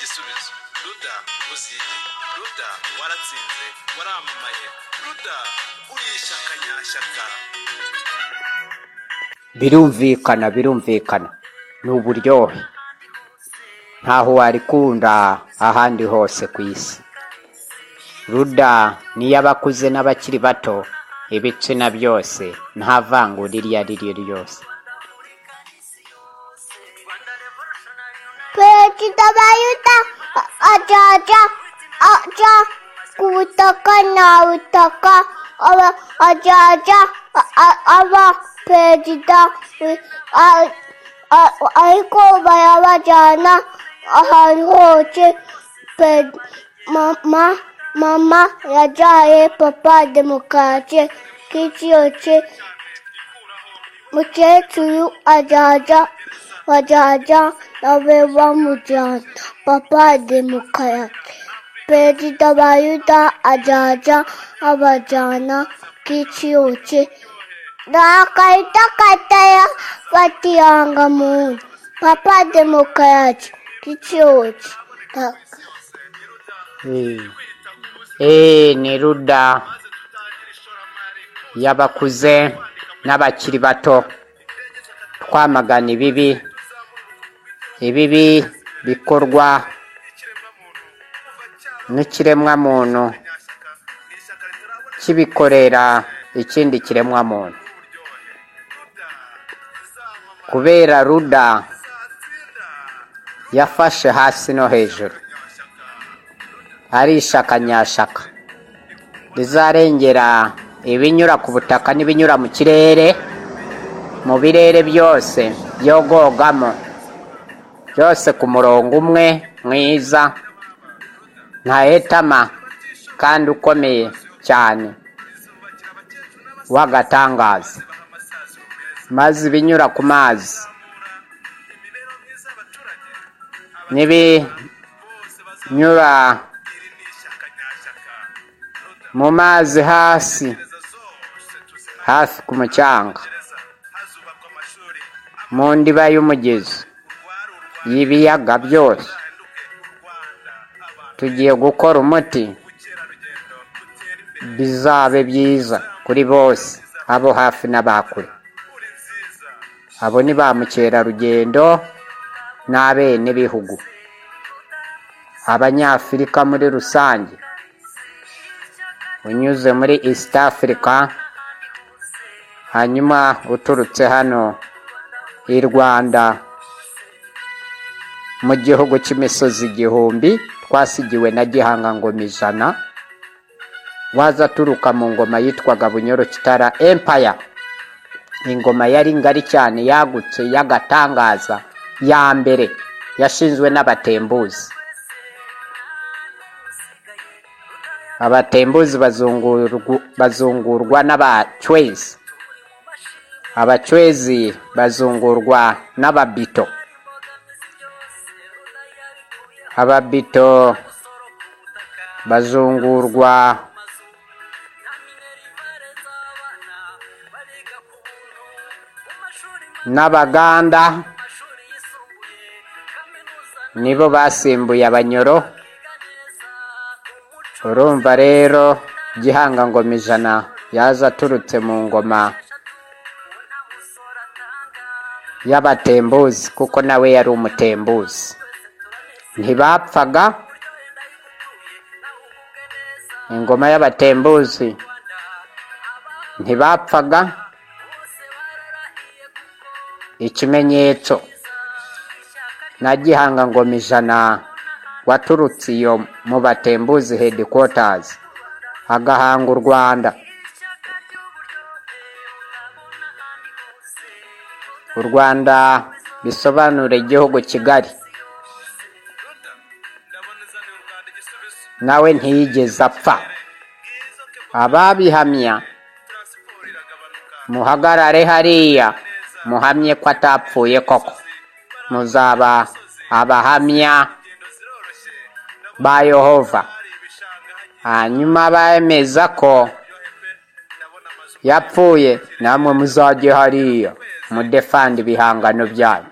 Igisubizo. Ruda uzige, Ruda waratsinze, waramamaye, Ruda uri ishyaka nyashyaka. Birumvikana, birumvikana, ni uburyohe, ntaho warikunda ahandi hose ku isi. Ruda niyo abakuze n'abakiri bato, ibitsina byose, nta vangura iryo ari ryo ryose. Perezida wa Yuda azaza aca ku butaka nta butaka, azaza aba perezida, ariko barabajyana ahantu hose. Mama, mama yabyaye papa demokarasi k'isi yose. Mukecuru azaza, bazaza nawe bamujyana papa demokarasi. Perezida wa Yuda azaza abajyana k'isi yose. Nta karita kataya fatiyangamuntu papa demokarasi k'isi yose. Ni Ruda y'abakuze n'abakiri bato, twamagana ibibi, ibibi bikorwa n'ikiremwamuntu kibikorera ikindi kiremwamuntu. Kubera Ruda yafashe hasi no hejuru, ari ishaka nyashaka rizarengera ibinyura ku butaka n'ibinyura mu kirere, mu birere byose byogogamo byose ku murongo umwe mwiza ntahetama kandi ukomeye cyane w'agatangaza, maze ibinyura ku mazi n'ibinyura mu mazi hasi hafi ku mucanga, mu ndiba y'umugezi y'ibiyaga byose, tugiye gukora umuti bizabe byiza kuri bose, abo hafi n'abakure. Abo ni ba mukerarugendo n'abenebihugu, Abanyafurika muri rusange. Unyuze muri East Africa, hanyuma uturutse hano i Rwanda, mu gihugu cy'imisozi igihumbi twasigiwe na Gihanga ngoma 100, waza aturuka mu ngoma yitwaga Bunyoro Kitara Empire, ingoma yari ngari cyane, yagutse y'agatangaza, ya mbere yashinzwe n'Abatembuzi. Abatembuzi bazungurwa n'Abacwezi, Abacwezi bazungurwa n'Ababito, Ababito bazungurwa n'Abaganda, nibo basimbuye Abanyoro. Urumva rero Gihanga ngoma 100 yaza aturutse mu ngoma y'Abatembuzi, kuko nawe yari umutembuzi. Ntibapfaga ingoma y'Abatembuzi, ntibapfaga. Ikimenyetso na Gihanga ngoma 100 waturutse iyo mu Batembuzi headquarters agahanga u Rwanda. U Rwanda bisobanura igihugu kigari, nawe ntiyigeze apfa. Ababihamya muhagarare hariya muhamye ko atapfuye koko, muzaba abahamya ba Yehova. Hanyuma bemeza ko yapfuye, namwe muzajye hariya mudefanda ibihangano byanyu.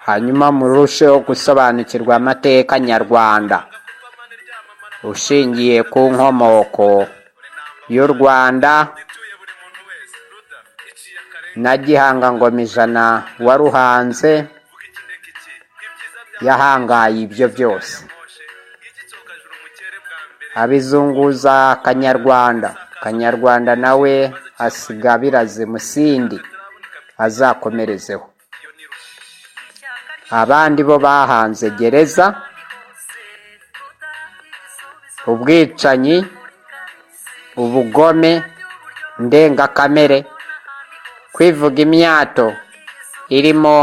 Hanyuma murusheho gusobanukirwa amateka nyarwanda ushingiye ku nkomoko y'u Rwanda na Gihanga Ngoma ijana waruhanze yahangaye ibyo byose abizunguza Kanyarwanda. Kanyarwanda nawe asiga biraze Musindi azakomerezeho. Abandi bo bahanze gereza, ubwicanyi, ubugome ndengakamere, kwivuga imyato irimo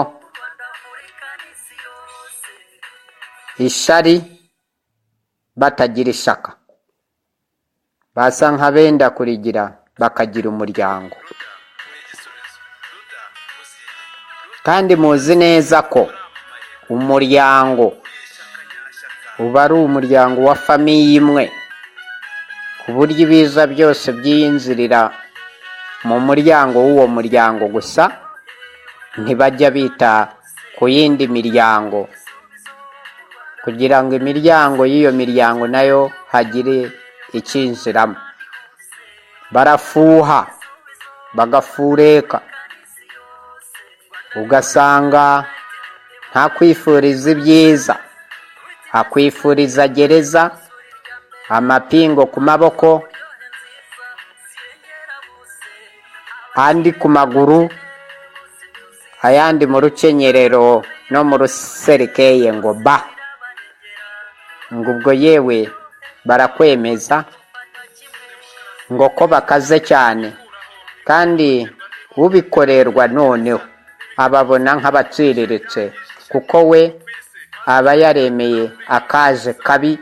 ishari batagira ishaka, basa nk'abenda kurigira bakagira umuryango. Kandi muzi neza ko umuryango uba ari umuryango wa famille imwe, ku buryo ibiza byose byiyinzirira mu muryango w'uwo muryango gusa, ntibajya bita ku yindi miryango kugira ngo imiryango y'iyo miryango nayo hagire icyinjiramo. Barafuha bagafureka, ugasanga nta kwifuriza ibyiza, akwifuriza gereza, amapingo ku maboko, andi ku maguru, ayandi mu rukenyerero no mu ruserikeye ngo ba ngo ubwo yewe barakwemeza ngo ko bakaze cyane, kandi ubikorerwa noneho ababona nk'abaciriritse kuko we aba yaremeye akaje kabi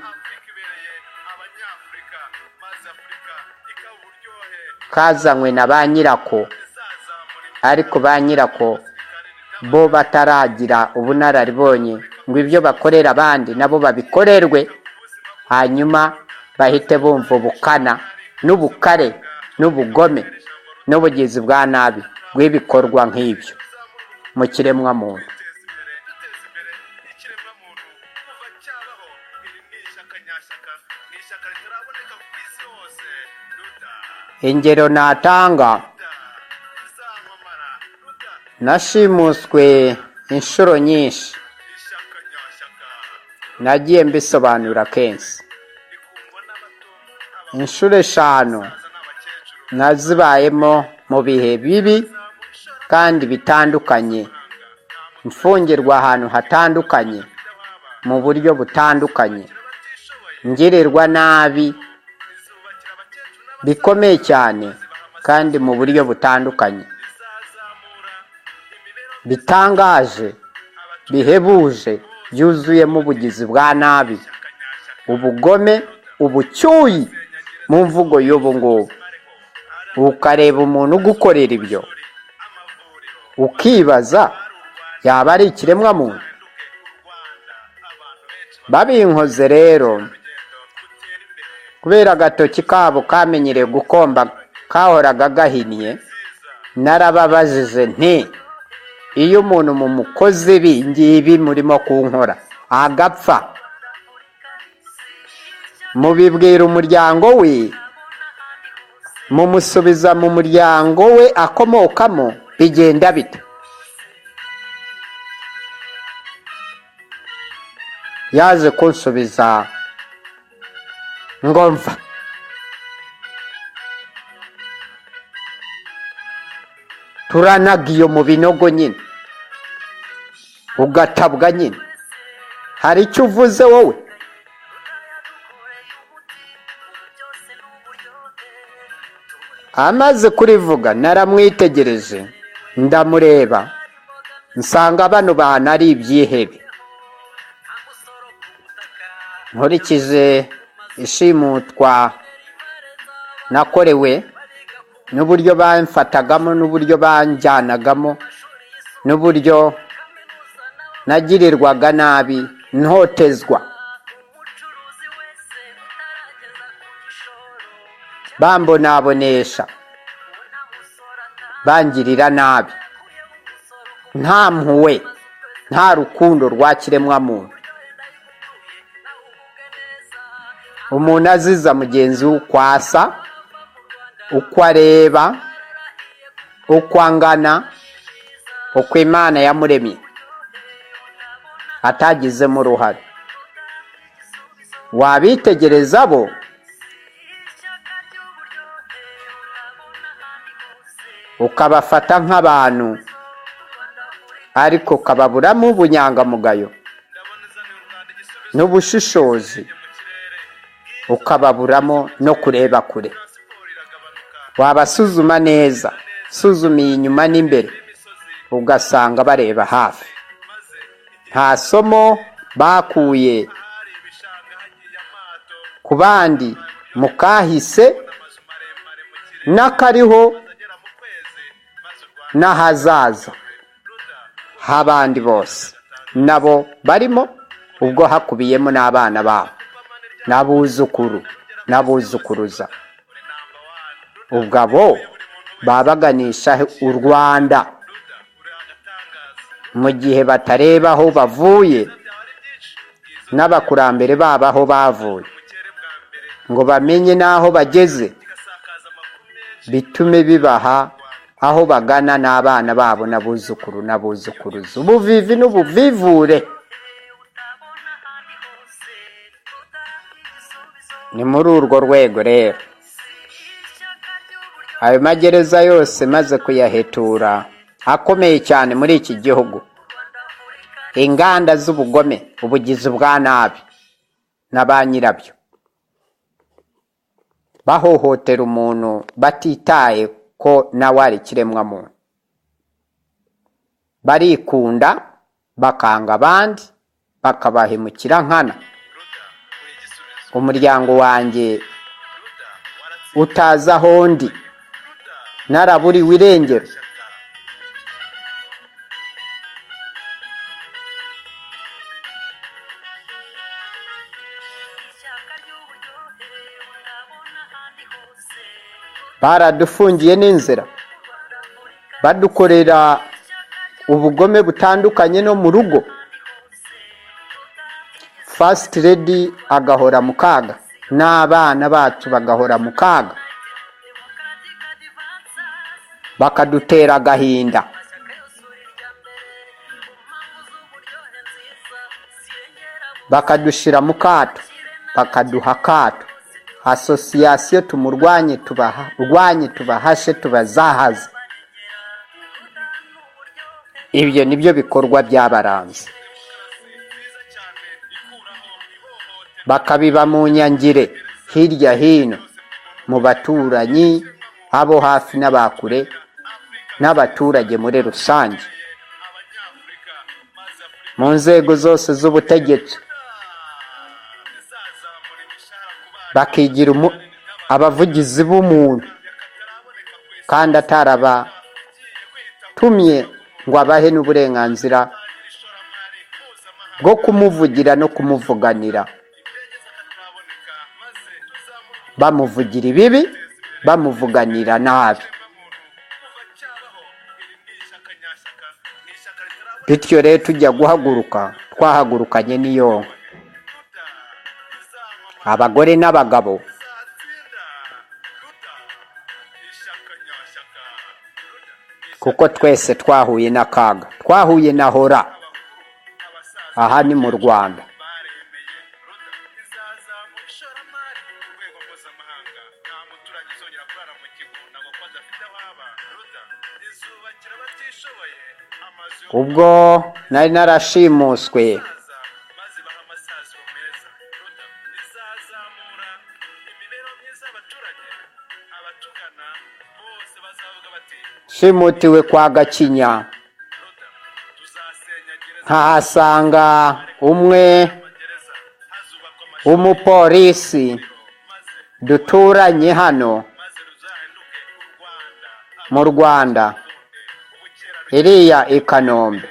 kazanywe na ba nyirako, ariko ba nyirako bo bataragira ubunararibonye ngo ibyo bakorera abandi nabo babikorerwe, hanyuma bahite bumva ubukana n'ubukare n'ubugome n'ubugizi bwa nabi bw'ibikorwa nk'ibyo mu kiremwamuntu. Ingero natanga, nashimuswe inshuro nyinshi, nagiye mbisobanura kenshi. Inshuro 5 nazibayemo mu bihe bibi kandi bitandukanye, mfungirwa ahantu hatandukanye mu buryo butandukanye, ngirirwa nabi bikomeye cyane kandi mu buryo butandukanye, bitangaje, bihebuje, byuzuyemo ubugizi bwa nabi, ubugome, ubucyuyi mu mvugo y'ubu ngubu. Ukareba umuntu ugukorera ibyo ukibaza yaba ari ikiremwamuntu. Babinkoze rero kubera agatoki kabo kamenyereye gukomba kahoraga gahinnye, narababajije nti iyo umuntu mumukoze ibi ngibi murimo kunkora agapfa, mubibwira umuryango we, mumusubiza mu muryango we akomokamo, bigenda bite? Yaje kunsubiza ngo mva turanaga iyo mu binogo nyine, ugatabwa nyine, hari icyo uvuze wowe? Amaze kurivuga naramwitegereje ndamureba, nsanga bano bantu ari ibyihebe. Nkurikije ishimutwa nakorewe n'uburyo bamfatagamo n'uburyo banjyanagamo n'uburyo nagirirwaga nabi ntotezwa, bambonabonesha, bangirira nabi, nta mpuhwe. Nta rukundo rwa kiremwamuntu. Umuntu aziza mugenzi we uko asa, uko areba, uko angana, uko Imana yamuremye, atagizemo uruhare. Wabitegereza bo ukabafata nk'abantu, ariko ukababuramo ubunyangamugayo n'ubushishozi, ukababuramo no kureba kure. Wabasuzuma neza, suzumiye inyuma n'imbere, ugasanga bareba hafi. Nta somo bakuye ku bandi mu kahise n'akariho n'ahazaza h'abandi bose, nabo barimo, ubwo hakubiyemo n'abana babo n'abuzukuru n'abuzukuruza. Ubwo abo babaganisha u Rwanda mu gihe batareba aho bavuye n'abakurambere babo aho bavuye, ngo bamenye n'aho bageze, bitume bibaha aho bagana n'abana babo n'abuzukuru n'abuzukuruza. Ubuvivi n'ubuvivure. Ni muri urwo rwego rero ayo magereza yose maze kuyahetura akomeye cyane muri iki gihugu, inganda z'ubugome, ubugizi bwa nabi na ba nyirabyo bahohotera umuntu batitaye ko nawe ari ikiremwamuntu, barikunda bakanga abandi, bakabahemukira nkana. Umuryango wanjye utazi aho ndi, naraburiwe irengero. Baradufungiye n'inzira, badukorera ubugome butandukanye no mu rugo. First Lady agahora mu kaga, n'abana bacu bagahora mu kaga, bakadutera agahinda. Bakadushira mu kato, bakaduha akato. Asosiyasiyo tumurwanye, tubarwanye, tubahashe, tubazahaze. Ibyo nibyo bikorwa byabaranze, bakabiba mu nyangire hirya hino mu baturanyi, abo hafi n'abakure, n'abaturage muri rusange, mu nzego zose z'ubutegetsi, bakigira abavugizi b'umuntu kandi atarabatumye ngo abahe n'uburenganzira bwo kumuvugira no kumuvuganira. Bamuvugira ibibi, bamuvuganira nabi. Bityo rero tujya guhaguruka, twahagurukanye n'iyonka, abagore n'abagabo, kuko twese twahuye n'akaga, twahuye na hora. Aha ni mu Rwanda. Ubwo nari narashimuswe, shimutiwe kwa Gakinya, nkahasanga umwe w'umupolisi duturanye hano mu Rwanda, iriya i Kanombe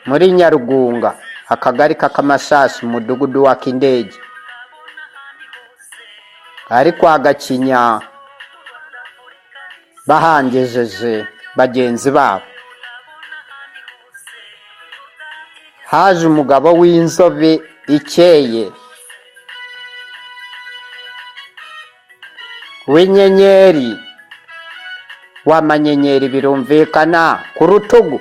muri Nyarugunga, akagari k'Akamashashi, umudugudu wa Kindege, ari kwa Gakinya bahangejeje bagenzi babo. Haje umugabo w'inzobe ikeye w'inyenyeri, w'amanyenyeri birumvikana ku rutugu.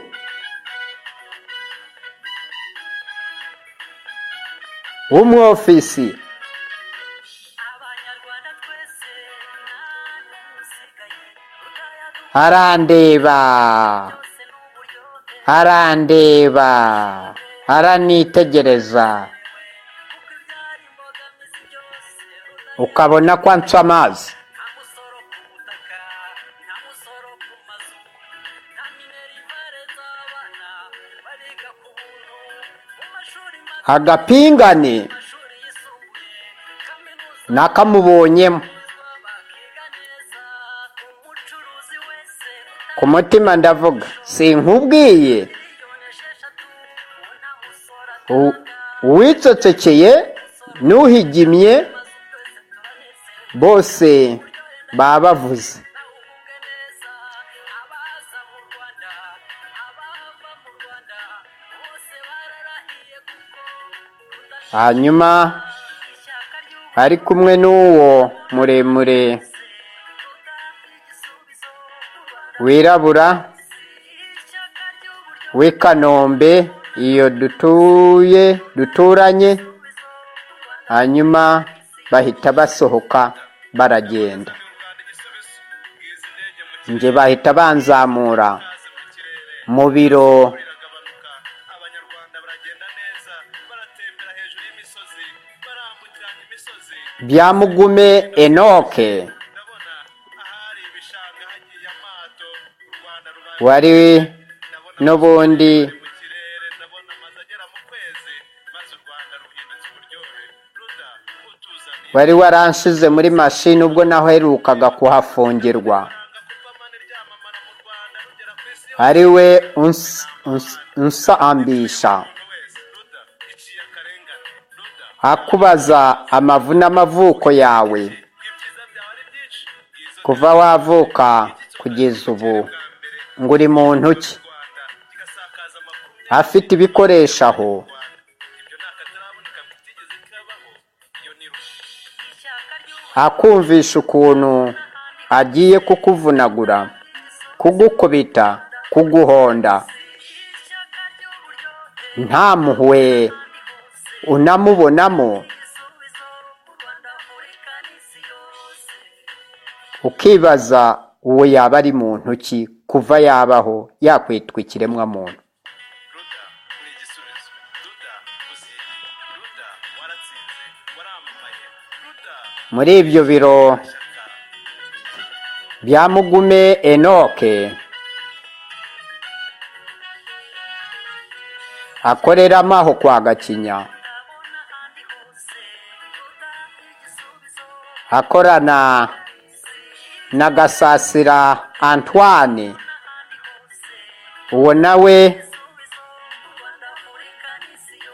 W'umwofisi arandeba, arandeba, aranitegereza, ukabona ko anca amazi. Agapingane nakamubonyemo. Ku mutima ndavuga, sinkubwiye? Uwicecekeye n'uhigimye bose baba bavuze. Hanyuma ari kumwe n'uwo muremure wirabura w'i Kanombe iyo dutuye duturanye, hanyuma bahita basohoka baragenda. Nje bahita banzamura mu biro bya Mugume Enoke wari n'ubundi wari waranshize muri mashini ubwo naherukaga kuhafungirwa, ari we unsambisha, akubaza amavu n'amavuko yawe kuva wavuka kugeza ubu, ngo uri muntu ki, afite ibikoresho aho. Akumvisha ukuntu agiye kukuvunagura, kugukubita, kuguhonda, nta mpuhwe unamubonamo, ukibaza uwo yaba ari muntu ki kuva yabaho yakwitwa ikiremwamuntu. Muri ibyo biro bya Mugume Enoke akoreramo aho kwa Gakinya, akorana na Gasasira Antoine, uwo nawe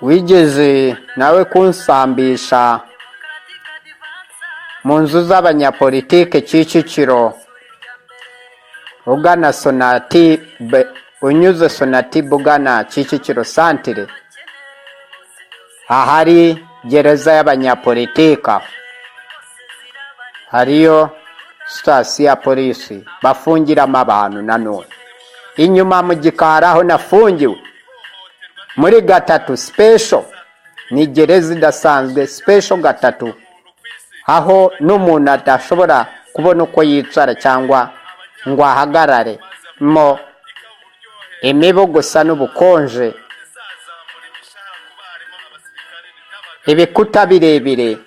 wigeze nawe kunsambisha mu nzu z'abanyapolitike Kicukiro, ugana Sonatube, unyuze Sonatube ugana Kicukiro santire, ahari gereza y'abanyapolitike, hariyo sitasiyo ya polisi bafungiramo abantu. Nanone inyuma mu gikari aho nafungiwe muri gatatu special, ni gereza idasanzwe special gatatu, aho n'umuntu adashobora kubona uko yicara cyangwa ngo ahagarare mo, imibu gusa n'ubukonje, ibikuta birebire.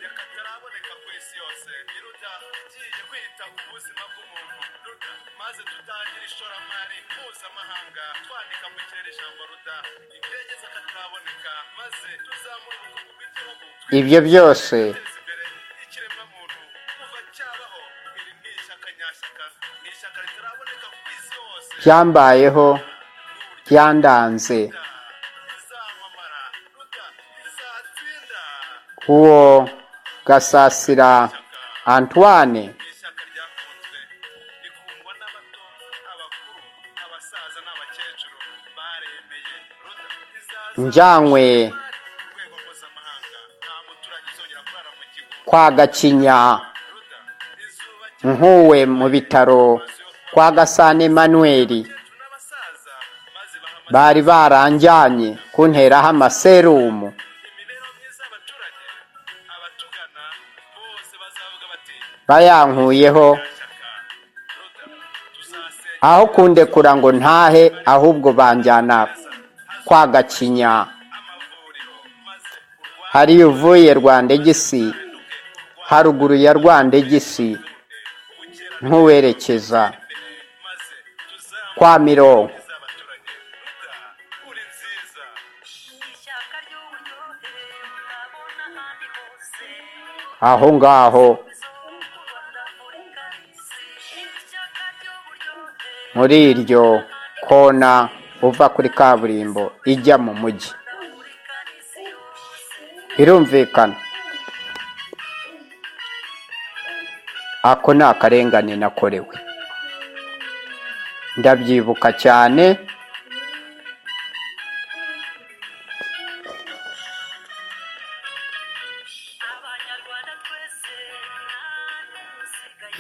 Ibyo byose byambayeho, byandanze. Uwo Gasasira Antoine Njyanywe kwa Gacinya, nkuwe mu bitaro kwa Gasana Emmanuel, bari baranjyanye kunteraho amaserumu. Bayankuyeho, aho kundekura ngo ntahe, ahubwo banjyana kwa Gacinya hariya uvuye Rwandegisi, haruguru ya Rwandegisi, nk'uwerekeza kwa Mironko. Aho ngaho muri iryo kona uva kuri kaburimbo ijya mu mujyi, birumvikana ako ni akarengane nakorewe, ndabyibuka cyane.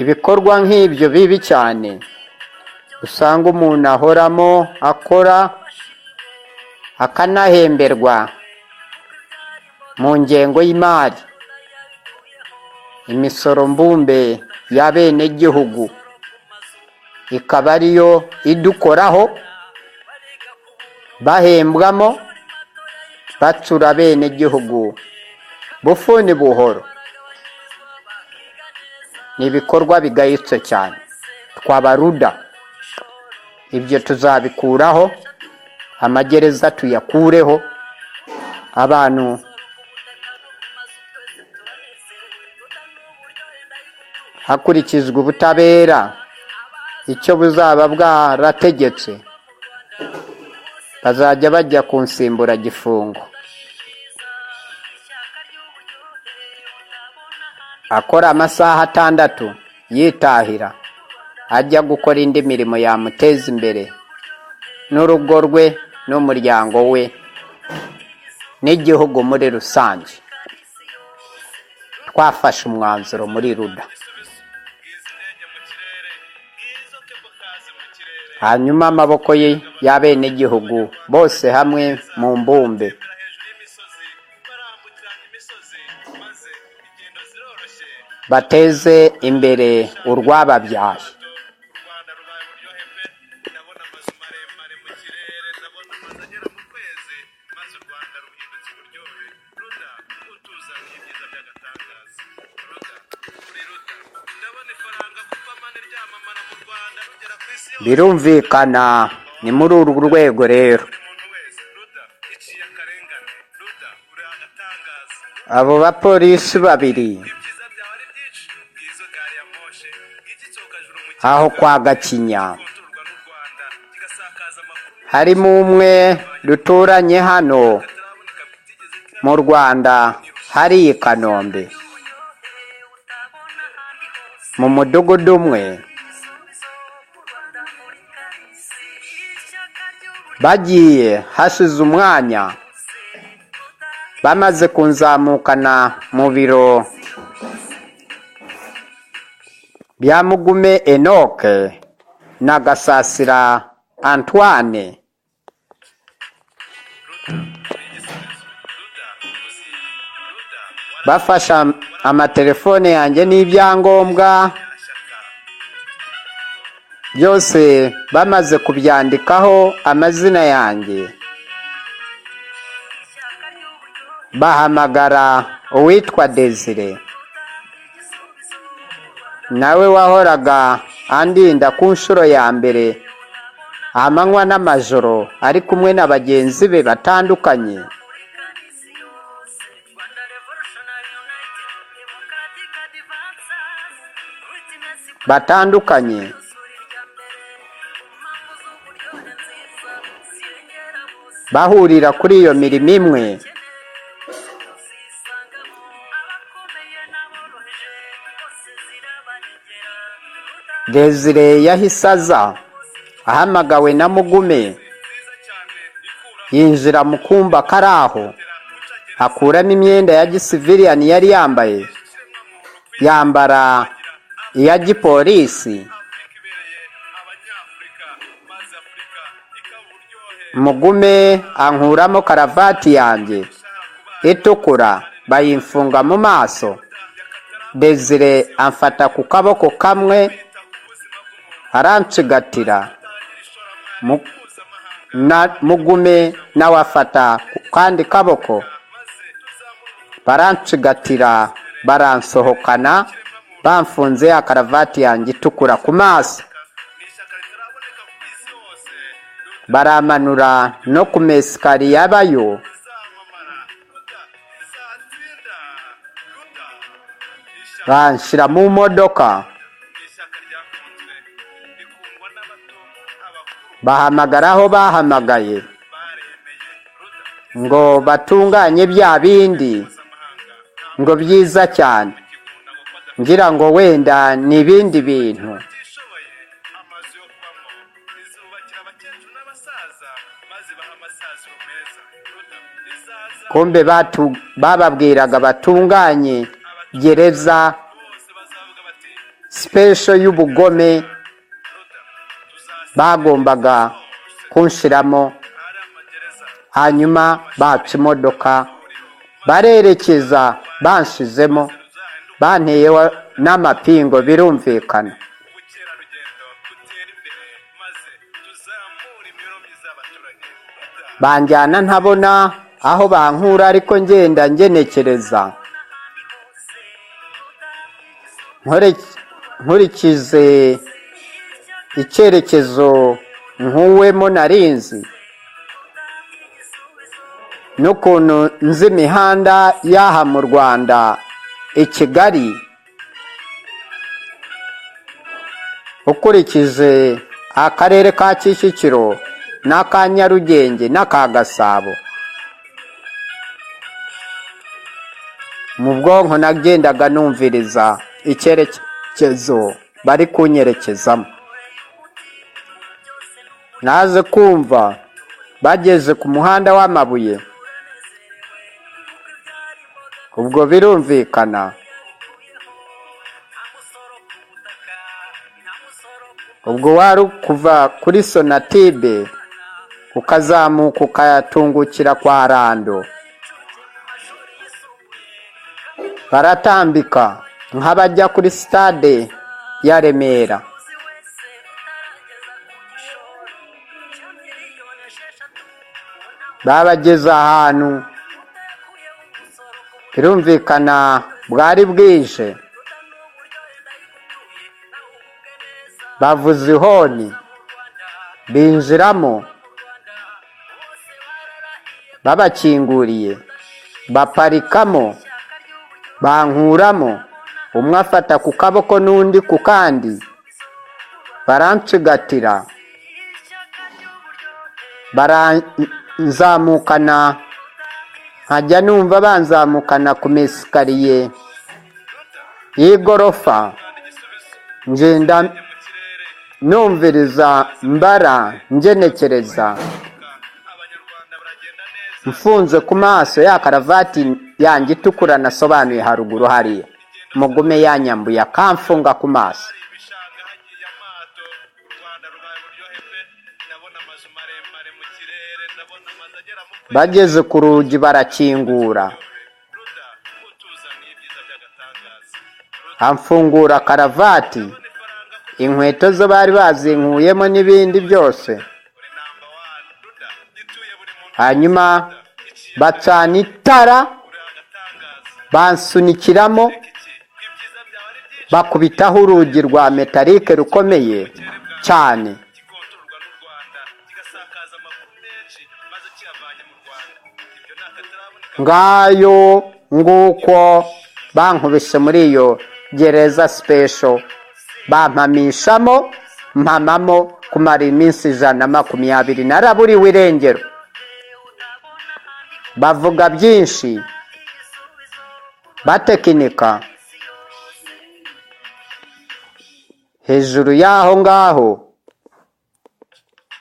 Ibikorwa nk'ibyo bibi cyane usanga umuntu ahoramo akora akanahemberwa mu ngengo y'imari, imisoro mbumbe y'abenegihugu ikaba ariyo idukoraho, bahembwamo bacura abenegihugu bufuni buhoro. Ni ibikorwa bigayitse cyane, twabaruda ibyo tuzabikuraho, amagereza tuyakureho, abantu hakurikizwa ubutabera icyo buzaba bwarategetse, bazajya bajya ku nsimburagifungo. Akora amasaha 6 yitahira, ajya gukora indi mirimo yamuteza imbere n'urugo rwe n'umuryango we n'igihugu muri rusange. Twafashe umwanzuro muri Ruda. Hanyuma amaboko ye y'abenegihugu bose hamwe mu mbumbe bateze imbere urwababyaye. Birumvikana ni muri uru rwego rero abo bapolisi babiri aho kwa Gacinya harimo umwe duturanye hano mu Rwanda, hari i Kanombe mu mudugudu umwe, bagiye hashize umwanya bamaze kunzamukana mu biro bya Mugume Enoke na Gasasira Antoine. Bafashe amatelefone yanjye n'ibyangombwa byose, bamaze kubyandikaho amazina yanjye, bahamagara uwitwa Desire, nawe wahoraga andinda ku nshuro ya mbere amanywa n'amajoro, ari kumwe na bagenzi be batandukanye. Bahurira kuri iyo mirimo imwe. Desire yahise aza Ahamagawe na Mugume, yinjira mu kumba kari aho, akuramo imyenda ya gisiviliyani yari yambaye, yambara iya gipolisi. Mugume ankuramo karavati yanjye itukura, bayimfunga mu maso. Desire amfata ku kaboko kamwe arancigatira, na Mugume nawe afata ku kandi kaboko barancigatira, baransohokana bamfunze ya karavati yanjye itukura ku maso, baramanura no ku mesikariye abayo. Banshyira mu modoka, bahamagara aho bahamagaye ngo batunganye bya bindi ngo byiza cyane, ngira ngo wenda ni ibindi bintu. Amazu yo kubamo, izubakira abakecuru n'abasaza maze baha amasaziro meza. Ruda izaza. Kumbe bababwiraga batunganye gereza Bose bazavuga bati special y'ubugome Ruda tuzasiga bagombaga kunshiramo. Hari amagereza. Hanyuma baca imodoka barerekeza, banshizemo, banteyeho n'amapingo, birumvikana. Ubukerarugendo butere imbere maze tuzamure imibereho myiza y'abaturage. Ruda Banjyana ntabona aho bankura, ariko ngenda ngenekereza nkurikize icyerekezo nkuwemo narinzi n'ukuntu nzi imihanda y'aha mu Rwanda i Kigali. Ukurikije akarere ka Kicukiro n'aka Nyarugenge n'aka Gasabo, mu bwonko nagendaga numviriza icyerekezo bari kunyerekezamo. Naze kumva bageze ku muhanda w'amabuye, ubwo birumvikana ubwo wari kuva kuri Sonatibe ukazamuka ukayatungukira kwa Rando. Baratambika nk'abajya kuri sitade ya Remera, babageze ahantu, birumvikana bwari bwije, bavuza ihoni, binjiramo, babakinguriye baparikamo, bankuramo, umwe afata ku kaboko n'undi ku kandi, barancigatira, baranzamukana, nkajya numva banzamukana ku mesikariye y'igorofa, ngenda numviriza, mbara, ngenekereza, Abanyarwanda baragenda neza. mfunze ku maso ya karavati yanjye itukura nasobanuye haruguru hariya Mugume yanyambuye akamfunga ku maso. Hari ibishanga, hagiye amato, u Rwanda rubaye uburyohe pe! Ndabona amazu maremare mu kirere, ndabona amazu agera mu kwezi. Bageze ku rugi barakingura, Ruda utuzaniye ibyiza by'agatangaza. Ruda amfungura karavati, ifaranga ku inkweto zo bari bazinkuyemo n'ibindi byose. Uri number one. Ruda gituye buri muntu. Hanyuma bacana itara, Uri agatangaza. bansunikiramo, Iki ibyiza byawe ari byinshi. bakubitaho urugi rwa metalike rukomeye cyane. Gikontororwa n'u Rwanda, kigasakaza amakuru menshi maze kiyavanye mu Rwanda, ibyo ni akataraboneka. Ngayo nguko, bankubise muri iyo gereza special, bampamishamo, mpamamo kumara iminsi 120, naraburiwe irengero. Bavuga byinshi, batekinika hejuru y'aho ngaho.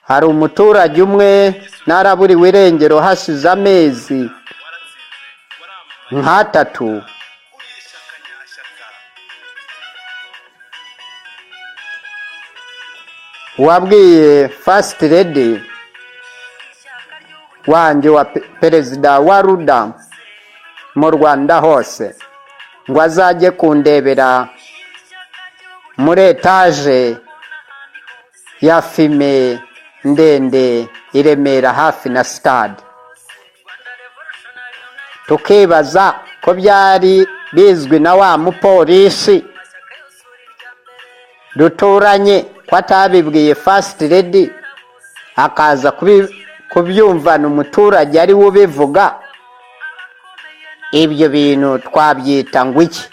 Hari umuturage umwe naraburiwe irengero hashize amezi Waratsinze, waramamaye nk'atatu. Uri ishyaka nyashyaka. Wabwiye First Lady wanjye wa perezida wa RUDA mu Rwanda hose ngo azajye kundebera muri etaje ya fime ndende i Remera hafi na sitade. Tukibaza ko byari bizwi na wa mupolisi duturanye, ko atabibwiye First Lady, akaza kubyumvana umuturage ari we ubivuga. Ibyo bintu twabyita ngo iki?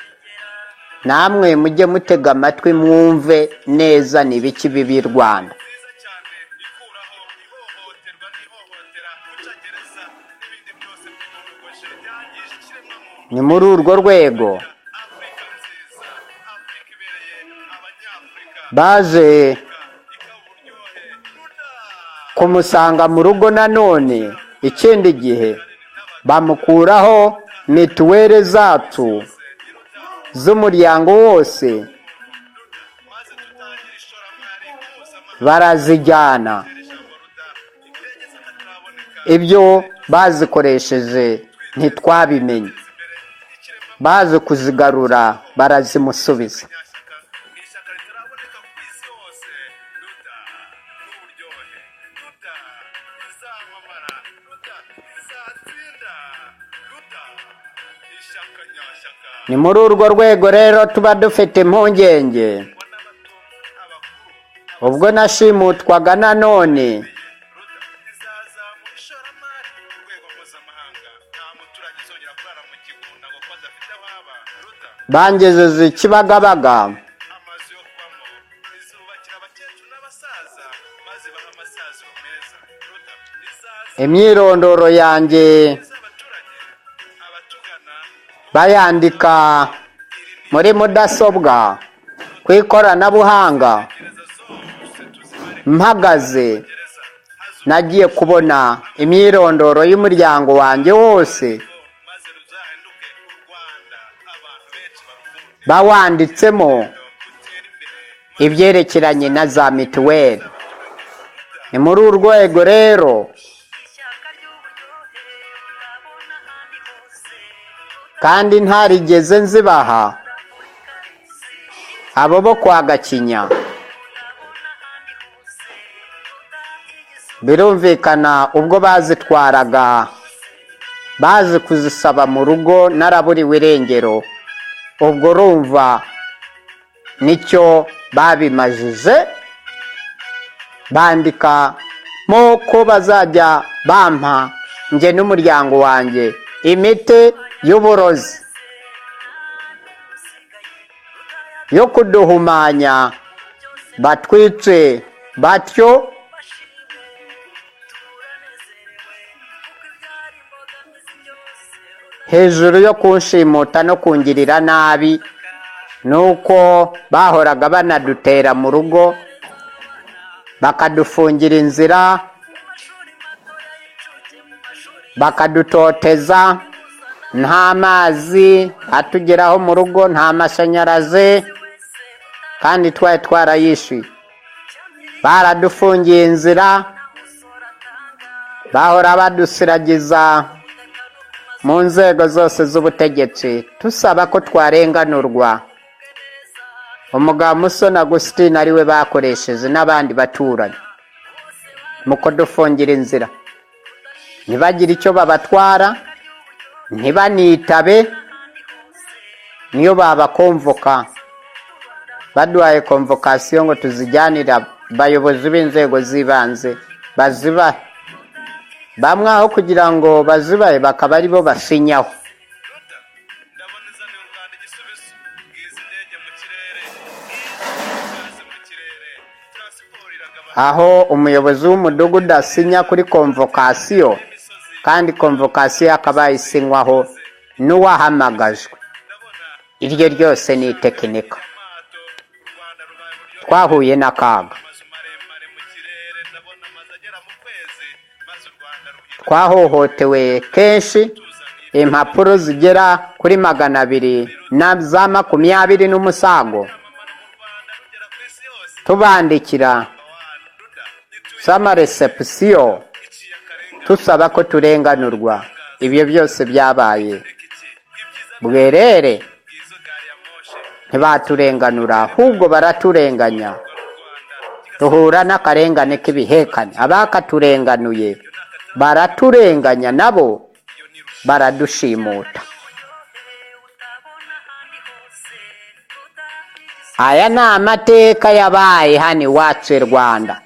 Namwe mujye mutega amatwi mwumve neza ni ibiki bibi Rwanda. Nziza cyane, ikuraho ihohoterwa n'ihohotera, guca gereza n'ibindi byose by'uburogoje byangije ikiremwamuntu. Ni muri urwo rwego Afurika nziza, Afurika ibereye Abanyafurika, baje ikaba uburyohe RUDA. kumusanga mu rugo nanone ikindi gihe, bamukuraho mituweli zacu z'umuryango wose, Maze tutangire ishoramari mpuzamahanga. barazijyana. Ijambo RUDA, indege z'akataraboneka. Ibyo bazikoresheje ntitwabimenye. Imbere ikiremwa Baje kuzigarura, barazimusubiza. nyashyaka ni ishyaka ritaraboneka ku isi hose. RUDA n'uburyohe, RUDA izamamara, RUDA izatsinda, RUDA ishyaka nyashyaka. Ni muri urwo rwego rero tuba dufite impungenge. N'abato, abakuru. Ubwo nashimutwaga nanone, RUDA izazamura ishoramari ku rwego mpuzamahanga. Nta muturage uzongera kurara mu kigunda ngo kuko adafite aho aba. RUDA bangejeje i Kibagabaga. amazu yo kubamo, izubakira abakecuru n'abasaza maze baha amasaziro meza. RUDA izaza Imyirondoro yanjye abaturage abatugana. bayandika muri mudasobwa ku ikoranabuhanga. Gereza zose tuzibare. Mpagaze, Gereza hazu nagiye kubona imyirondoro y'umuryango wanjye wose maze ruzahinduke u Rwanda abantu benshi barukunde, bawanditsemo rutere imbere. ibyerekeranye na za mituweli. Ni muri uru rwego rero kandi ntarigeze nzibaha abo bo kwa Gakinya. Birumvikana, ubwo bazitwaraga bazi kuzisaba mu rugo naraburiwe irengero, ubwo urumva nicyo babimajije, bandika mo ko bazajya bampa njye n'umuryango wanjye imiti y'uburozi yo kuduhumanya, batwice batyo. Hejuru yo kunshimuta no kungirira nabi, nuko bahoraga banadutera mu rugo, bakadufungira inzira, bakadutoteza, nta mazi atugeraho mu rugo, nta mashanyarazi, kandi twari twarayishyuye. Baradufungiye inzira, bahora badusiragiza mu nzego zose z'ubutegetsi, tusaba ko twarenganurwa. Umugabo Musoni Agusitini ariwe bakoresheje n'abandi baturanyi mu kudufungira inzira, ntibagire icyo babatwara, ntibanitabe niyo babakonvoka. Baduhaye convocation ngo tuzijyanire abayobozi b'inzego z'ibanze bazibahe, bamwe aho kugira ngo bazibahe bakaba aribo basinyaho. RUDA ndabona izaniye u Rwanda igisubizo. Ngizi indege mu kirere, ngizi gaze mu kirere, taransiporo iragabanuka. Aho umuyobozi w'umudugudu asinya kuri convocation, kandi convocation akaba yayisinywaho n'uwahamagajwe, Ndabona iryo ryose ni itekinika. amato, u Rwanda rubaye uburyo. Twahuye n'akaga. Amazu maremare mu kirere, ndabona amazu Twahohotewe kenshi, impapuro zigera kuri 200 na za 20 n'umusago tubandikira z'amaresepusiyo tusaba ko turenganurwa. Ibyo byose byabaye bwerere, ntibaturenganura, ahubwo baraturenganya. Duhura n'akarengane k'ibihekane. Abakaturenganuye baraturenganya, nabo baradushimuta. Aya ni amateka yabaye hano iwacu i Rwanda.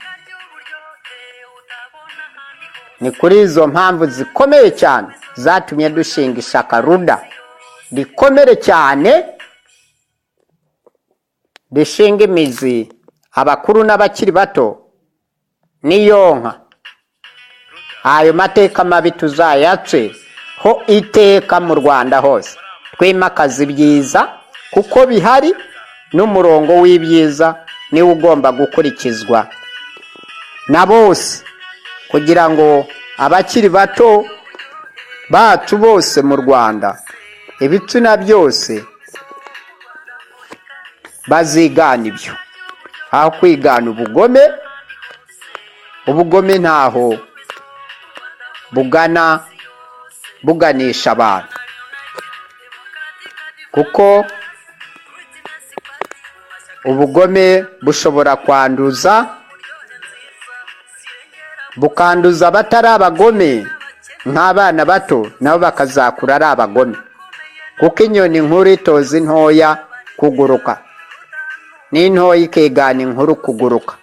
Ni kuri izo mpamvu zikomeye cyane zatumye dushinga ishyaka RUDA rikomere cyane, rishinga imizi abakuru n'abakiri bato n'iyonka. Ayo mateka mabi tuzayace ho iteka mu Rwanda hose, twimakaza ibyiza kuko bihari, n'umurongo w'ibyiza niwo ugomba gukurikizwa na bose, kugira ngo abakiri bato bacu bose mu Rwanda, ibitsina byose, bazigana ibyo aho kwigana ubugome. Ubugome ntaho bugana, buganisha abantu, kuko ubugome bushobora kwanduza, bukanduza abatari abagome nk'abana bato, nabo bakazakura ari abagome, kuko inyoni nkuru itoza intoya kuguruka, n'intoya ikigana inkuru kuguruka.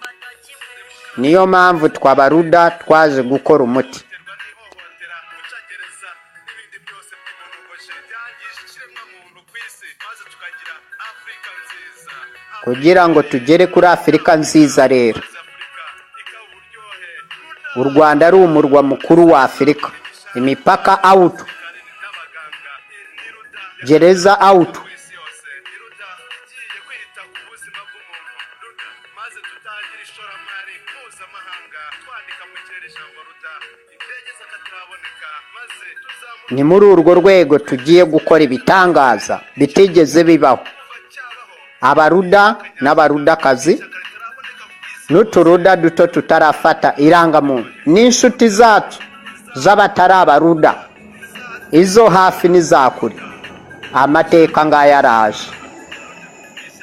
Niyo mpamvu twabaruda twaje gukora umuti. Biterwa n'ihohotera, gucagereza n'ibindi byose by'imonogoje byangije ikiremwamuntu ku isi, maze tukagira Afurika nziza. Kugira ngo tugere kuri Afurika nziza rero, Afurika ikaba uburyohe. u Rwanda ari umurwa mukuru wa Afurika, imipaka out, Kanini n'abaganga ni RUDA gereza out. ku isi yose. Ni RUDA igiye kwita ku buzima bw'umuntu. RUDA, maze tutangire ishoramari mpuzamahanga, twandika mu kirere ijambo RUDA, indege z'akataraboneka, maze tuzamure Ni muri urwo rwego tugiye gukora ibitangaza bitigeze bibaho. Kuva cyabaho Abaruda n'abarudakazi ishyaka ritaraboneka ku isi n'uturuda duto tutarafata irangamuntu n'inshuti zacu z'abatari abaruda, izo hafi n'izakure, amateka ngaya araje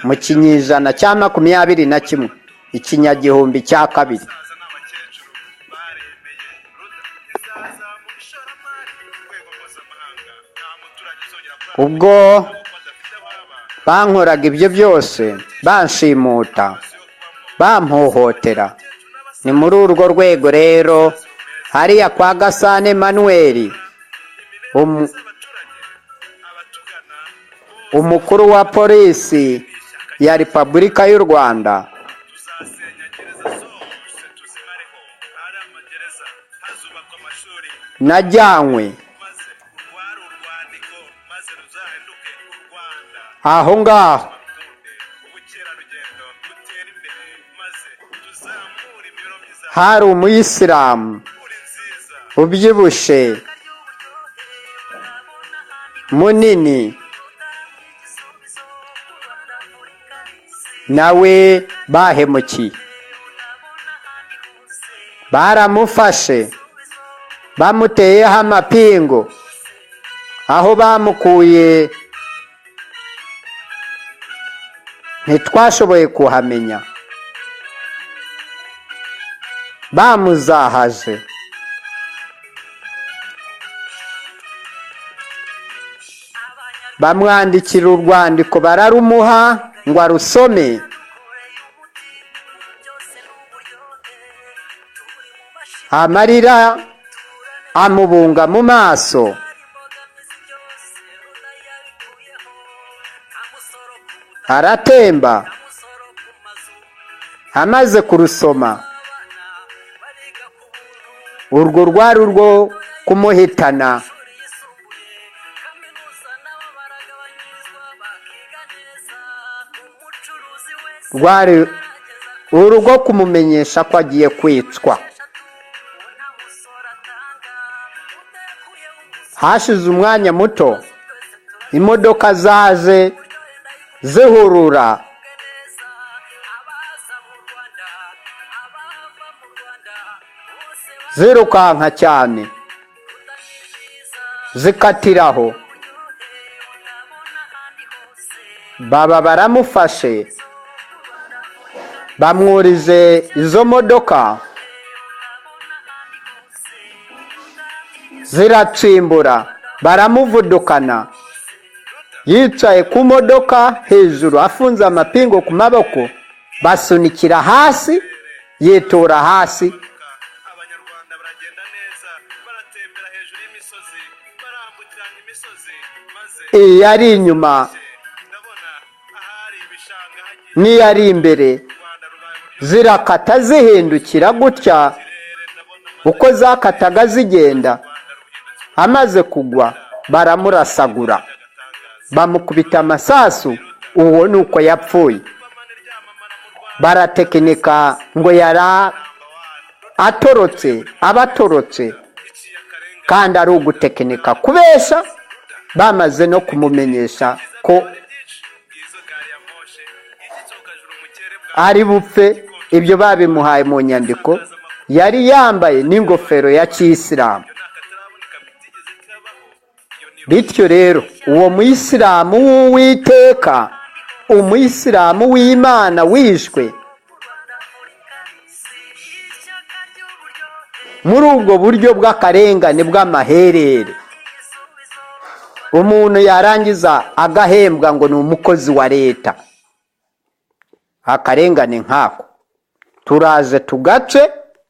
mu kinyejana cya 21, ikinyagihumbi cya kabiri. Abasaza n'abakecuru baremeye. RUDA izazamura ishoramari ku rwego mpuzamahanga. Nta muturage uzongera kurara Ubwo kuko adafite ababa bankoraga ibyo byose, banshimuta, bampohotera, ni muri urwo rwego rero hariya kwa Gasana Emmanuel, abaturage abatugana umukuru wa polisi ya Repubulika y'u Rwanda, tuzasenya gereza zose tuzimareho. Ari amagereza hazubakwa amashuri, najyanywe maze urwari urwandiko, maze ruzahinduke u Rwanda aho ngaho. Rukunde ubukerarugendo butere imbere, maze tuzamure imibereho myiza. Hari umuyisilamu Uri nziza ubyibushye munini, nawe bahemukiye, baramufashe, bamuteyeho amapingu. Aho bamukuye ntitwashoboye kuhamenya. Bamuzahaje, bamwandikira urwandiko, bararumuha ngo arusome. Amarira amubunga mu maso. Aratemba amaze kurusoma. Urwo rwari urwo kumuhitana. Rwari urwo kumumenyesha ko agiye kwicwa. Hashize umwanya muto, imodoka zaje zihurura, zirukanka cyane, zikatiraho, baba baramufashe, bamwurize izo modoka, ziratsimbura, baramuvudukana. Yicaye ku modoka hejuru, afunze amapingu ku maboko, basunikira hasi, yitura hasi. Abanyarwanda baragenda neza, baratembera hejuru y'imisozi, barambukiranya imisozi, maze Iyari inyuma ndabona ahari ibishanga hagiye n'iyari imbere u Rwanda rubaye uburyo zirakata, zihindukira gutya. kirere ndabona Uko zakataga zigenda, u Rwanda ruhindutse amaze kugwa baramurasagura, agatangaza. Bamukubita amasasu. Uwo ni uko yapfuye. Ipamane ryamamara mu Rwanda. Baratekinika ngo yara atorotse, abatorotse, Iciye akarenga. kandi ari ugutekinika, kubesha. Bamaze no kumumenyesha ko Byinshi ngizo gari ya moshe igitsokajuru mu kirere bwa ari bupfe. Ibyo babimuhaye mu nyandiko. Yari yambaye n'ingofero ya kiyisilamu. Iyo ni akataraboneka bitigeze kabaho, iyo ni Bityo rero, uwo muyisilamu w'Uwiteka, umuyisilamu w'Imana wishwe muri ubwo buryo bw'akarengane bw'amaherere, umuntu yarangiza agahembwa ngo ni umukozi wa leta. Akarengane nk'ako turaje tugace.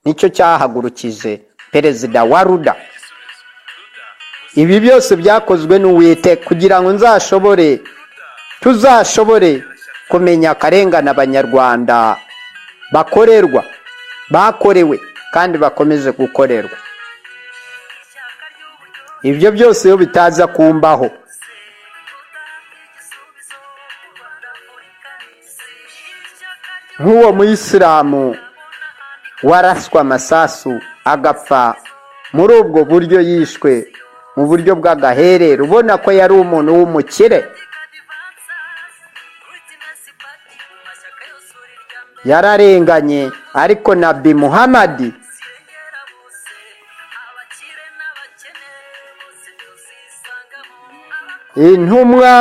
Nicyo cyahagurukije perezida wa RUDA. Ibi byose byakozwe n'Uwiteka kugira ngo nzashobore, tuzashobore kumenya akarengane Abanyarwanda bakorerwa, bakorewe kandi bakomeje gukorerwa. Ibyo byose iyo bitaza kumbaho, nk'uwo muyisilamu waraswe amasasu agapfa muri ubwo buryo, yishwe mu buryo bw'agaherere, ubona ko yari umuntu w'umukire, yararenganye. Ariko Nabi Muhamadi, intumwa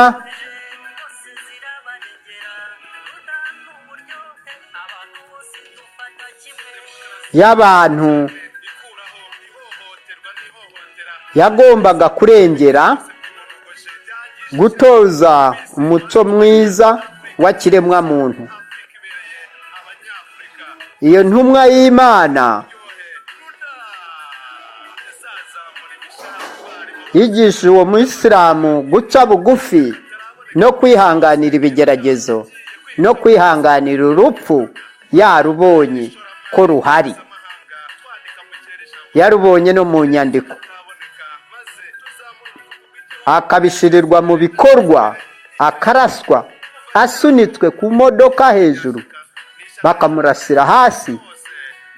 y'abantu ikuraho ihohoterwa n'ihohotera yagombaga kurengera, umunogoshe byangije gutoza umuco mwiza wa kiremwamuntu. Afurika ibereye Abanyafurika. Iyo ntumwa y'Imana Yohe Ruda izazamura imishahara ku barimu. yigisha uwo muyisilamu guca bugufi no kwihanganira ibigeragezo no kwihanganira urupfu. Yarubonye ko ruhari, Amahanga twandika mu kirere ijambo yarubonye no mu nyandiko, kataraboneka, maze tuzamura ubukungu bw'igihugu. Akabishirirwa mu bikorwa, akaraswa asunitswe ku modoka hejuru, bakamurasira hasi. Hose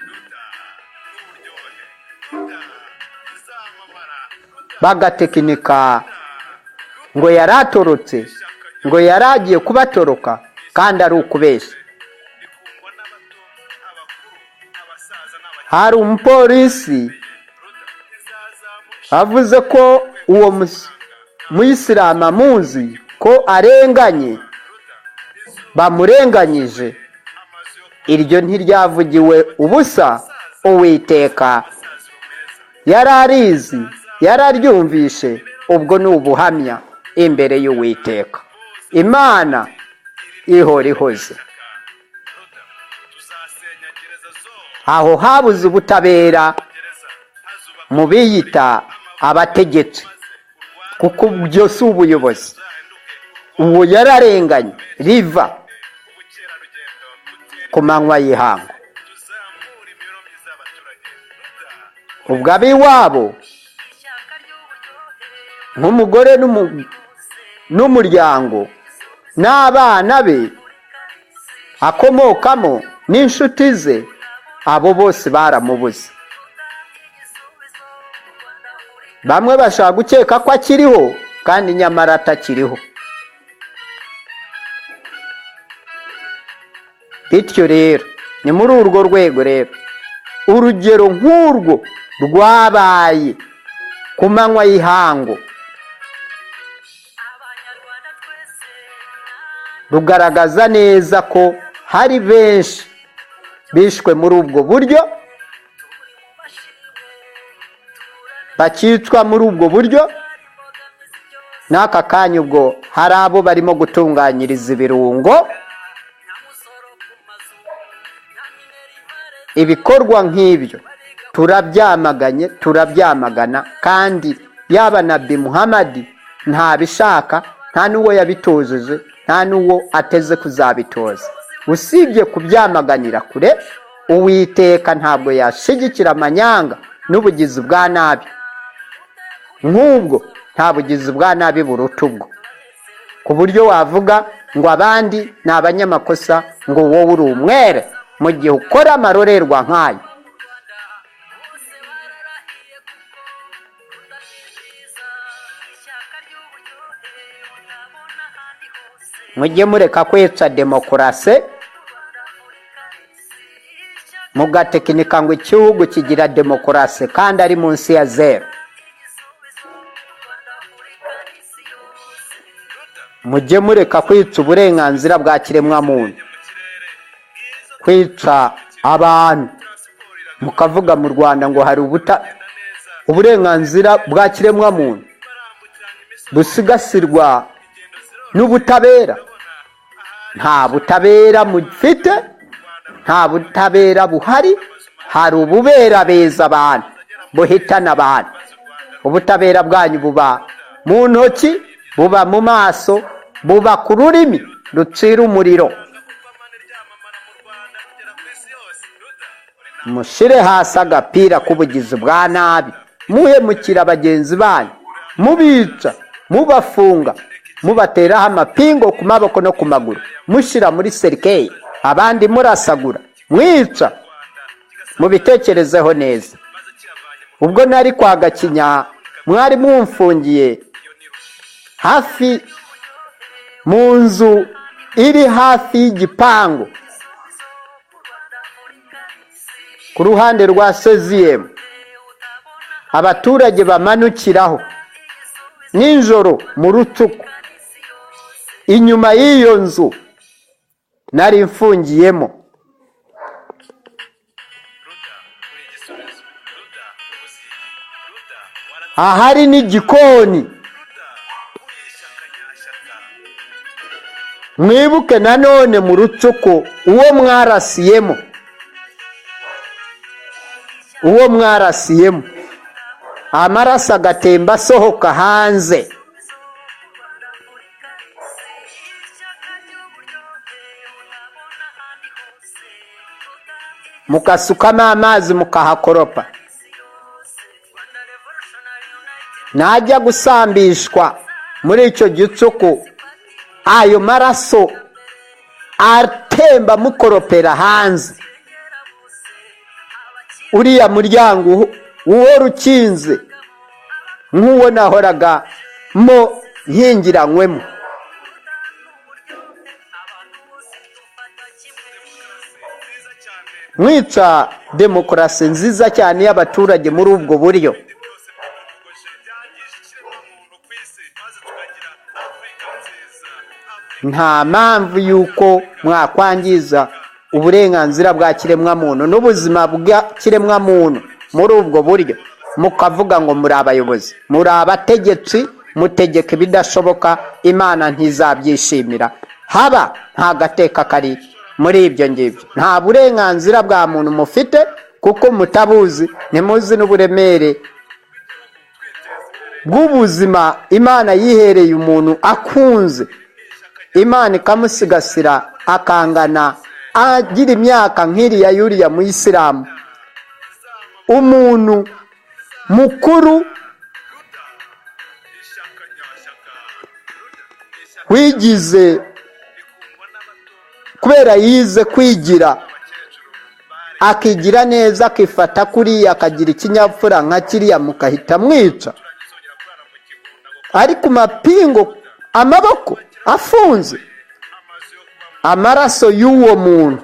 Ruda n'uburyohe, Ruda izamamara, Ruda. Bagatekinika ngo yaratorotse, ngo yaragiye kubatoroka, kandi ari ukubeshya. Rikundwa n'abato, abakuru, abasaza n'abakene. Hari umupolisi Ruda izazamura avuze ko uwo muyisilamu amuzi, ko arenganye, bamurenganyije. Amazu yo Iryo ntiryavugiwe ubusa. Uwiteka masaziro meza. yararizi, yararyumvishe. Ubwo ni ubuhamya imbere y'Uwiteka Imana ihora ihoze. Ruda tuzasenya gereza zose. Aho habuze ubutabera Gereza hazubakwa mu biyita abategetsi, kuko byo si ubuyobozi. Uzahinduke Uwo yararenganye riva ubukerarugendo butere. ku manywa y'ihangu. Tuzamure imibereho myiza y'abaturage. Ruda. Ubwo ab'iwabo, nk'umugore n'umuryango n'abana be akomokamo n'inshuti ze, abo bose baramubuze. Bamwe bashaka gukeka ko akiriho kandi nyamara atakiriho. Bityo rero ni muri urwo rwego rero urugero nk'urwo rwabaye ku manywa y'ihangu rugaragaza neza ko hari benshi bishwe muri ubwo buryo, bakicwa muri ubwo buryo. N'aka kanya ubwo hari abo barimo gutunganyiriza ibirungo. Ibikorwa nk'ibyo turabyamaganye, turabyamagana, kandi yaba Nabi Muhamadi ntabishaka, nta n'uwo yabitojeje, nta n'uwo ateze kuzabitoza. Usibye kubyamaganira kure, Uwiteka ntabwo yashyigikira amanyanga n'ubugizi bwa nabi nk'ubwo. Nta bugizi bwa nabi buruta ubwo, ku buryo wavuga ngo abandi ni abanyamakosa, ngo wowe uri umwere mu gihe ukora amarorerwa nk'ayo. Mujye mureka kwica demokarasi mugatekinika ngo igihugu kigira demokarasi kandi ari munsi ya zero. Mujye mureka kwica uburenganzira bwa kiremwamuntu, kwica abantu, mukavuga mu Rwanda ngo hari uburenganzira bwa kiremwamuntu busigasirwa n'ubutabera. Nta butabera mufite, nta butabera buhari. Hari ububerabeza abantu, buhitana abantu. Ubutabera bwanyu buba mu ntoki, buba mu maso, buba ku rurimi rucira umuriro. Mushyire hasi agapira k'ubugizi bwa nabi, muhemukira bagenzi banyu, mubica, mubafunga, mubateraho amapingo ku maboko no ku maguru, mushyira muri serikeyi, abandi murasagura, mwica. Mubitekerezeho neza. Ubwo nari kwa Gakinya, mwari mumfungiye hafi mu nzu iri hafi y'igipangu ku ruhande rwa seziyemu, abaturage bamanukiraho nijoro mu rucuku. Inyuma y'iyo nzu nari mfungiyemo, ahari n'igikoni. Mwibuke nanone mu rucuku uwo mwarasiyemo, uwo mwarasiyemo amaraso agatemba asohoka hanze. Mukasukamo amazi mukahakoropa. Najya gusambishwa muri icyo gicuku, ayo maraso atemba mukoropera hanze. Uriya muryango uhora ukinze nk'uwo nahoraga mo nkingiranywemo. Mwica demokarasi nziza cyane y'abaturage muri ubwo buryo. Nta mpamvu y'uko mwakwangiza uburenganzira bwa kiremwamuntu n'ubuzima bwa kiremwamuntu muri ubwo buryo, mukavuga ngo muri abayobozi, muri abategetsi, mutegeka ibidashoboka. Imana ntizabyishimira. Haba nta gateka kari muri ibyo ngibyo. Nta burenganzira bwa muntu mufite kuko mutabuzi, ntimuzi n'uburemere bw'ubuzima Imana yihereye umuntu akunze, Imana ikamusigasira akangana agira imyaka nk'iriya y'uriya muyisilamu, umuntu mukuru wigize kubera yize kwigira Akigira neza, akifata kuriya, akagira ikinyabupfura nka kiriya, mukahita mwica ari ku mapingo, amaboko afunze. Amaraso y'uwo muntu,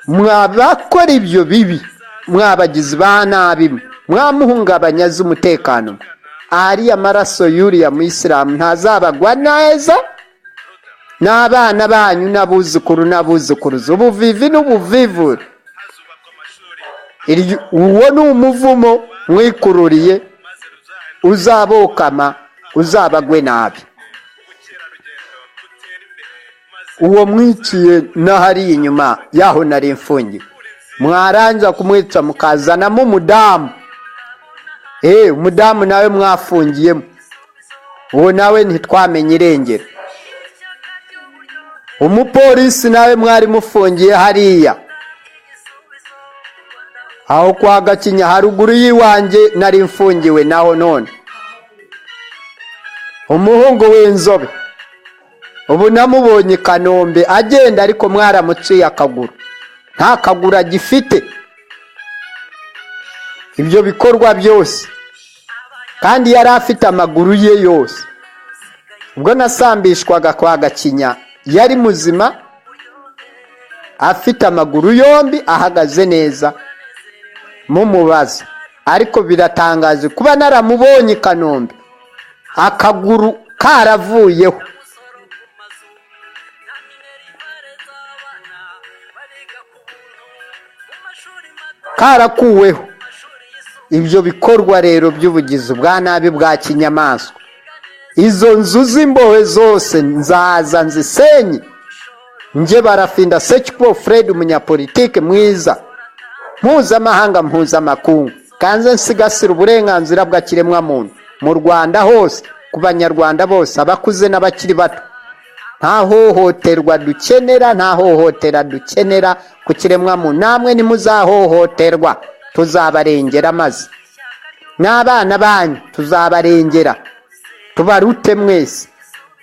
mwabakora ibyo bibi, mwabagizi ba nabi, mwamuhungabanya z'umutekano, ahari amaraso y'uriya muyisilamu ntazabagwa neza, n'abana banyu n'abuzukuru n'abuzukuruza, ubuvivi n'ubuvivure. Uwo ni umuvumo mwikururiye, uzabokama, uzabagwe nabi. Uwo mwiciye n'ahari inyuma yaho nari mfungiwe, mwarangiza kumwica mukazanamo umudamu. Umudamu nawe mwafungiyemo, uwo nawe ntitwamenye irengero. Umupolisi nawe mwari mufungiye hariya aho kwa Gakinya, haruguru y'iwanjye nari mfungiwe naho. None umuhungu w'inzobe ubu namubonye i Kanombe agenda, ariko mwaramuciye akaguru, nta kaguru agifite. Ibyo bikorwa byose kandi yari afite amaguru ye yose. Ubwo nasambishwaga kwa Gakinya yari muzima, afite amaguru yombi, ahagaze neza, mumubaza. Ariko biratangaje kuba naramubonye i Kanombe akaguru karavuyeho. Karakuweho. Ibyo bikorwa rero by'ubugizi bwa nabi bwa kinyamaswa, izo nzu z'imbohe zose nzaza nzisenye. Nge Barafinda Sekikubo Fred, umunyapolitike mwiza mpuzamahanga, mpuzamakungu, kanze nsigasira uburenganzira bw'ikiremwamuntu mu Rwanda hose, ku Banyarwanda bose, abakuze n'abakiri bato. Nta hohoterwa dukenera, nta hohotera dukenera ku kiremwamuntu. Namwe ntimuzahohoterwa, tuzabarengera, maze n'abana banyu tuzabarengera, tubarute mwese.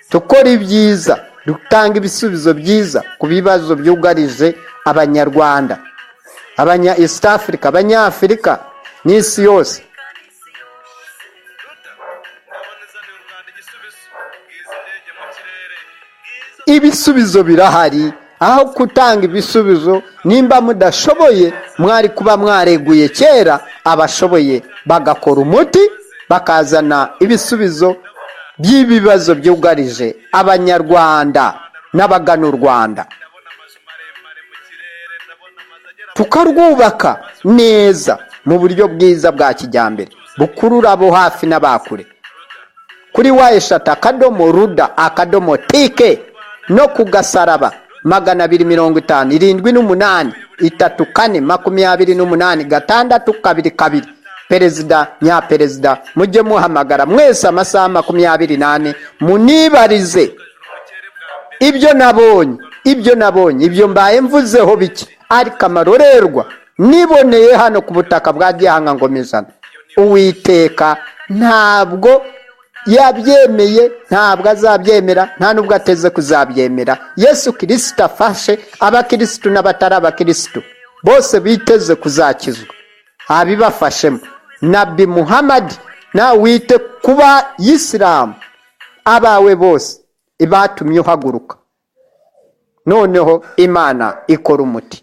Tukora ibyiza, dutanga ibisubizo byiza ku bibazo byugarije Abanyarwanda, abanya East Africa, Abanyafurika n'isi yose. Ibisubizo birahari. Aho gutanga ibisubizo, nimba mudashoboye, mwari kuba mwareguye kera, abashoboye bagakora umuti, bakazana ibisubizo by'ibibazo byugarije Abanyarwanda n'abagana u Rwanda, tukarwubaka neza mu buryo bwiza bwa kijyambere, bukurura abo hafi n'abakure. Kuri www.ruda.tk no ku gasaraba 250 78 34 28 622. Perezida nyaperezida, mujye muhamagara mwese amasaha 24, munibarize ibyo nabonye, ibyo nabonye. Ibyo mbaye mvuzeho bike, ariko amarorerwa niboneye hano ku butaka bwa Gihanga Ngoma Ijana, Uwiteka ntabwo yabyemeye, ntabwo azabyemera, nta nubwo ateze kuzabyemera. Yesu Kirisito afashe abakirisitu n'abatari abakirisitu bose biteze kuzakizwa, abibafashemo. Nabi Muhammad, nawe wite kuba yisilamu, abawe bose ibatumye uhaguruka, noneho Imana ikora umuti.